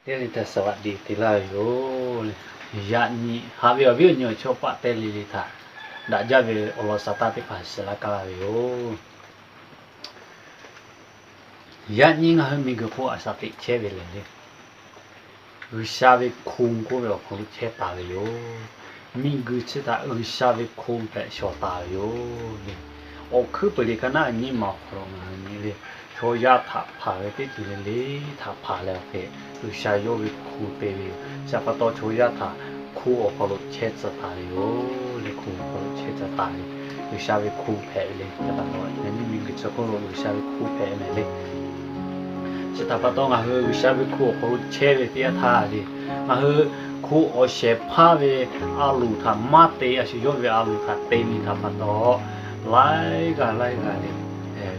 Teˇ g'aˇ le le htaꞈ สวัสดี te laˇ ve yoˬ. Yaꞈ nyi haꞈ ve awˬ viˉ awˬ nyi awˬ chawˇ paˆ teˇ g'aˇ le le htaꞈ daꞈ jaˇ ve awˬ lawn saˍtanˍ teˇ hpaˍ shiˍ laˇ kaˇ laˇ ve yoˬ. Yaꞈ nyi ngaˬ hui miˬguiˬ hk'oˆ a shaꞈ teꞈ chehˇ ve lehˬ le, G'uiˬsha ve hko k'oˆ ve awˬ hk'aw lo chehˇ taˍ ve yoˬ. Miˬguiˬ chi htaꞈ G'uiˬsha ve hko tehꞈ shawˍ taˍ ve yoˬ le. Awˬ hkuiˉ peuˬ le ka naˉ nyi ma awˬ hk'aw lo ngaˬ hui nyi le, chaw yaˇ htaꞈ hpanˍ ve teˇ ceuˬ le le htaꞈ hpanˍ leh awˬ hk'e, G'uiˬsha yawˇ ve hko te ve yoˬ. Chi htaꞈ pa taw chaw yaˇ htaꞈ hko awˬ hk'aw lo chehˇ tcuh taˍ ve yoˬ le. Hko awˬ hk'aw lo chehˇ tcuh taˍ ve, G'uiˬsha ve hko hpehꞈ ve le. Chi htaꞈ pa taw yaꞈ nyi miˬguiˬ chi hk'oˆ lo G'uiˬsha ve hko hpehꞈ ve le. Chi htaꞈ pa taw ngaˬ hui G'uiˬsha ve hko awˬ hk'aw lo chehˇ ve teˇ yanˇ htaˇ le, ngaˬ hui hko awˬ shehˍ hpaˇ ve a loˍ htaꞈ maˇ te, a shu yawˇ ve a loˍ htaꞈ te ve htaꞈ pa taw, laiˉ g'aˇ laiˉ g'aˇ le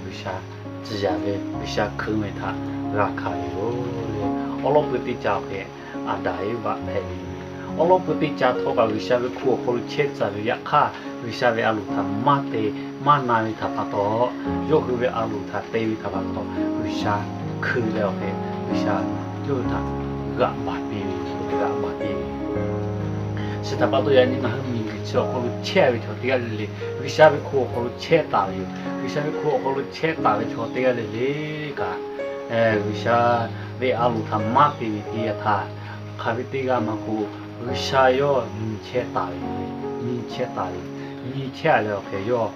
G'uiˬsha tcuh yaꞈ ve, G'uiˬsha hkeu ve htaꞈ g'a hkanˍ ve yoˬ le. Awˉ lawˉ pui teˇ ca awˬ hk'e Aˍdanˍ Eˇvaꞈ hpehꞈ ve yoˬ. Awˉ lawˉ pui teˇ ca htawˇ kaꞈ G'uiˬsha ve hko awˬ hk'aw lo chehˇ tcuh ve, yaꞈ hk'aˇ G'uiˬsha ve a loˍ htaꞈ maˇ te maˇ na ve htaꞈ pa taw, yawˇ hui ve a loˍ htaꞈ te ve htaꞈ pa taw G'uiˬsha hkeu leh awˬ hk'e, G'uiˬsha yawˇ hui htaꞈ g'aꞈ baˬ piˇ ve yoˬ, g'aꞈ baˬ piˇ ve yoˬ. Chi htaꞈ pa taw yaꞈ nyi ngaˬ hui miˬguiˬ chi awˬ hk'aw lo chehˇ ve chaw teˇ g'aˇ le le, G'uiˬsha ve hko awˬ hk'aw lo chehˇ taˍ ve yoˬ. G'uiˬsha ve hko awˬ hk'aw lo chehˇ taˍ ve chaw teˇ g'aˇ le le kaꞈ, G'uiˬsha ve a loˍ htaꞈ maˇ te ve teˇ yanˇ htaˇ, hk'aˬ ve teˇ g'aˇ maˇ k'o, G'uiˬsha yawˇ nyi chehˇ taˍ ve, nyi chehˇ taˍ ve, nyi chehˇ leh awˬ hk'e yawˇ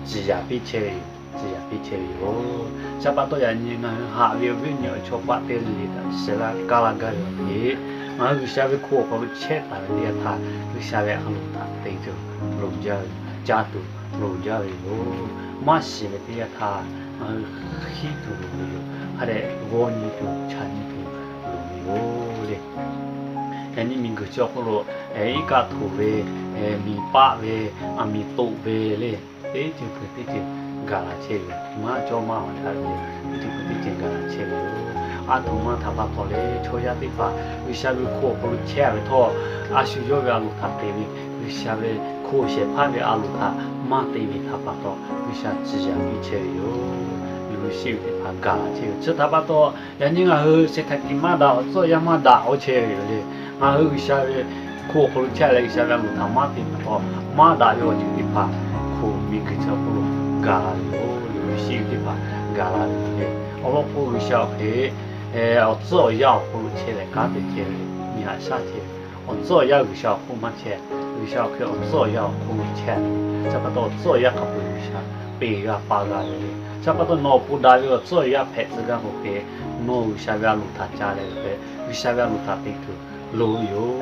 tcuh yaꞈ piˇ chehˇ ve yoˬ. Tcuh yaꞈ piˇ chehˇ ve yoˬ. Chi htaꞈ pa taw yaꞈ nyi ngaˬ hui haꞈ ve awˬ viˉ awˬ nyi awˬ chawˇ paˆ teˇ g'aˇ le le htaꞈ shiˍ laˇ kaˇ laˇ gaˇ ve awˬ hk'e, ngaˬ hui G'uiˬsha ve hko awˬ hk'aw lo chehˇ taˍ ve teˇ yanˇ htaˇ G'uiˬsha ve a loˍ htaꞈ te tuˬ loˍ jaˇ ve, caˇ tuˬ loˍ jaˇ ve yoˬ. Maˇ shiˍ ve teˇ yanˇ htaˇ ngaˬ hui hiˉ tuˬ loˍ ve yoˬ. Hk'a dehꞈ g'aw nyi tuˬ chaꞈ nyi tuˬ loˍ ve yoˬ le. Yaꞈ nyi miˬguiˬ chi awˬ hk'oˆ lo iˉ kaˆ htoꞈ ve, miˬ paˆ ve, aˬ miˍ toꞈ ve le, teˇ ceuˬ peuˬ teˇ ceuˬ gaˬ la chehˇ ve yoˬ. Maˇ cawˇ maˇ maˍ htaˇ ve, teˇ ceuˬ peuˬ teˇ ceuˬ gaˬ la chehˇ ve yoˬ. A htoꞈ ma htaꞈ pa taw le, chaw yaˇ teˇ hpaˍ G'uiˬsha ve hko awˬ hk'aw lo chehˇ ve htawˇ, a shu yawˇ ve a loˍ htaꞈ te ve, G'uiˬsha ve hko shehˍ hpaˇ ve a loˍ htaꞈ maˇ te ve htaꞈ pa taw G'uiˬsha tcuh yaꞈ piˇ chehˇ ve yoˬ. Luˬ ve sheˆ ve teˇ hpaˍ gaˬ la chehˇ ve yoˬ. Chi htaꞈ pa taw yaꞈ nyi ngaˬ hui เศรษฐกิจ maˇ daꞈ, awˬ tcuhˉ awˬ yanˇ maˇ daꞈ oˇ chehˇ ve yoˬ le. Ngaˬ hui G'uiˬsha ve hko awˬ hk'aw lo chehˇ leh G'uiˬsha ve a loˍ htaꞈ maˇ te pa taw, maˇ daꞈ ve awˬ ceuˬ teˇ hpaˍ hko miˬguiˬ chi awˬ hk'oˆ lo gaˬ la ve yoˬ. Luˬ ve sheˆ ve teˇ hpaˍ gaˬ la ve yoˬ le. Awˬ lawn k'o G'uiˬsha awˬ hk'e awˬ tcuhˉ awˬ yanˇ awˬ hk'aw lo chehˇ leh kanˉ te chehˇ ve, nyi haꞈ shaˉ chehˇ ve, awˬ tcuhˉ awˬ yanˇ G'uiˬsha awˬ hk'oˆ maˇ chehˇ. G'uiˬsha awˬ hk'e awˬ tcuhˉ awˬ yanˇ awˬ hk'oˆ lo chehˇ ve, chi pa taw awˬ tcuhˉ awˬ yanˇ hk'a peu-eˬ G'uiˬsha peꞈ g'a pa g'a ve le. Chi pa taw nawˬ awˬ pon daꞈ ve awˬ tcuhˉ awˬ yanˇ hpehꞈ tcuh gaˇ k'o hk'e, nawˬ G'uiˬsha ve a loˍ htaꞈ ca leh ve hk'e, G'uiˬsha ve a loˍ htaꞈ te tuˬ loˍ ve yoˬ.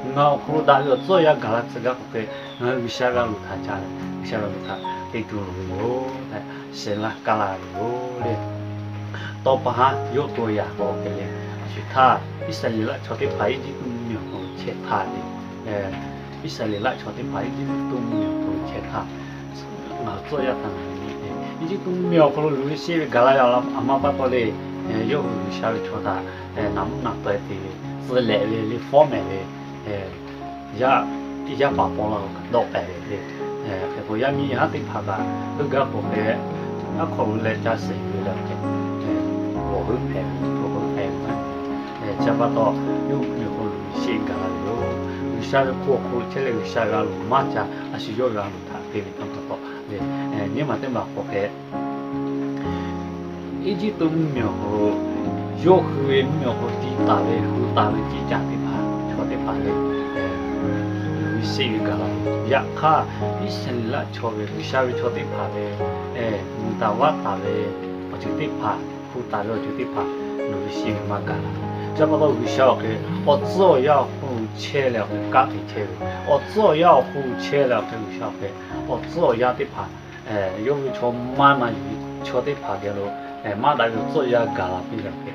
Ngaˬ awˬ hk'aw lo daꞈ ve awˬ tcuhˉ awˬ yanˇ gaˬ la tcuh gaˇ k'o hk'e, ngaˬ hui G'uiˬsha ve a loˍ htaꞈ ca leh G'uiˬsha ve a loˍ htaꞈ te tuˬ loˍ ve yoˬ tehꞈ shiˍ laˇ kaˇ la ve yoˬ le. Tawˇ pa haˉ yawˇ to yaꞈ k'aw hk'e le, a shu htaˇ Iˉsaˍreˍlaˆ chaw teˇ hpaˍ Eˇjiˇtuꞈ mvuhˇmiˬ awˬ hk'aw lo chehˇ htaˇ le, Iˉsaˍreˍlaˆ chaw teˇ hpaˍ Eˇjiˇtuꞈ mvuhˇmiˬ awˬ hk'aw lo chehˇ htaˇ, ngaˬ hui tcuhˉ awˬ yanˇ htaꞈ ngaˬ hui nyi le, Eˇjiˇtuꞈ mvuhˇmiˬ awˬ hk'aw lo luˬ ve sheˆ ve gaˬ la ve a ma pa taw le, yawˇ hui G'uiˬsha ve chaw htaꞈ naˍ mvuhˇ naˍ taweh te ve, tcuh lehꞈ ve le, fawˉ mehˍ ve, yaˇ paˍ paw la dawˆ pehˍ ve le. Hk'e k'o yaˇ miˇ haˉ teˇ hpaˍ kaꞈ heuˆ gaˇ k'o hk'e, aˉ hk'aw lo leh ca suhˍ yuˬ ve le, awˬ heuˆ hpehꞈ ve, awˬ heuˆ hpehꞈ ve. Chi pa taw yawˇ hui awˬ hk'aw lo luˬ ve sheˆ gaˬ la ve yoˬ. G'uiˬsha ve hko awˬ hk'aw lo chehˇ leh G'uiˬsha ve a loˍ maˇ ca, a shu yawˇ ve a loˍ htaꞈ te ve pa taw le, nyiˇ maˬ teˇ maˬ k'o hk'e Eˇjiˇtuꞈ mvuhˇmiˬ awˬ hk'aw lo yawˇ hui ve mvuhˇmiˬ awˬ hk'aw lo ti taˍ ve hu taˍ ve ciˇ caˬ teˇ hpaˍ, chaw teˇ hpaˍ le, luˬ ve sheˆ ve gaˬ la ve. Yaꞈ hk'aˇ Iˉsaˍreˍlaˆ chaw ve G'uiˬsha ve chaw teˇ hpaˍ ve mvuhˇ taˍ vaˇ taˍ ve awˬ ceuˬ teˇ hpaˍ, hu taˍ ve awˬ ceuˬ teˇ hpaˍ, luˬ ve sheˆ ve maˇ gaˬ la. Chi pa taw G'uiˬsha awˬ hk'e awˬ tcuhˉ awˬ yanˇ awˬ hk'oˆ lo chehˇ leh awˬ hk'e kanˉ te chehˇ ve, awˬ tcuhˉ awˬ yanˇ awˬ hk'oˆ lo chehˇ leh awˬ hk'e G'uiˬsha awˬ hk'e awˬ tcuhˉ awˬ yanˇ teˇ hpaˍ yawˇ ve chaw maˇ na yuˬ ve chaw teˇ hpaˍ geh lo maˇ daꞈ ve awˬ tcuhˉ awˬ yanˇ gaˬ la piˇ leh awˬ hk'e,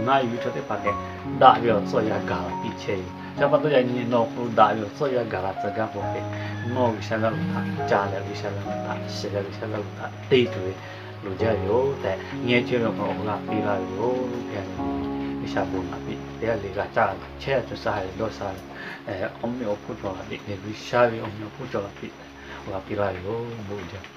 na yuˬ ve chaw teˇ hpaˍ geh daꞈ ve awˬ tcuhˉ awˬ yanˇ gaˬ la piˇ chehˇ ve. Chi pa taw yaꞈ nyi nawˬ hk'aw lo daꞈ ve awˬ tcuhˉ awˬ yanˇ gaˬ la tcuh gaˇ k'o hk'e, nawˬ G'uiˬsha ve a loˍ htaꞈ ca leh G'uiˬsha ve a loˍ htaꞈ shiˍ leh G'uiˬsha ve a loˍ htaꞈ te tuˬ ve loˍ jaˇ ve yoˬ tehꞈ ngeh chehˇ ve awˬ hk'aw lo awˬ g'aˇ piˇ laˇ ve yoˬ. G'uiˬsha bon naꞈ piˇ teˇ g'aˇ le g'a caˇ chehˇ, co sha ha leh dawˇ sha ve, awˬ mvuhˇmiˬ awˬ hpfuhˇ cawˬ la piˇ, G'uiˬsha ve awˬ mvuhˇmiˬ awˬ hpfuhˇ cawˬ la piˇ, awˬ g'aˇ piˇ laˇ ve yoˬ. Bon jaˇ.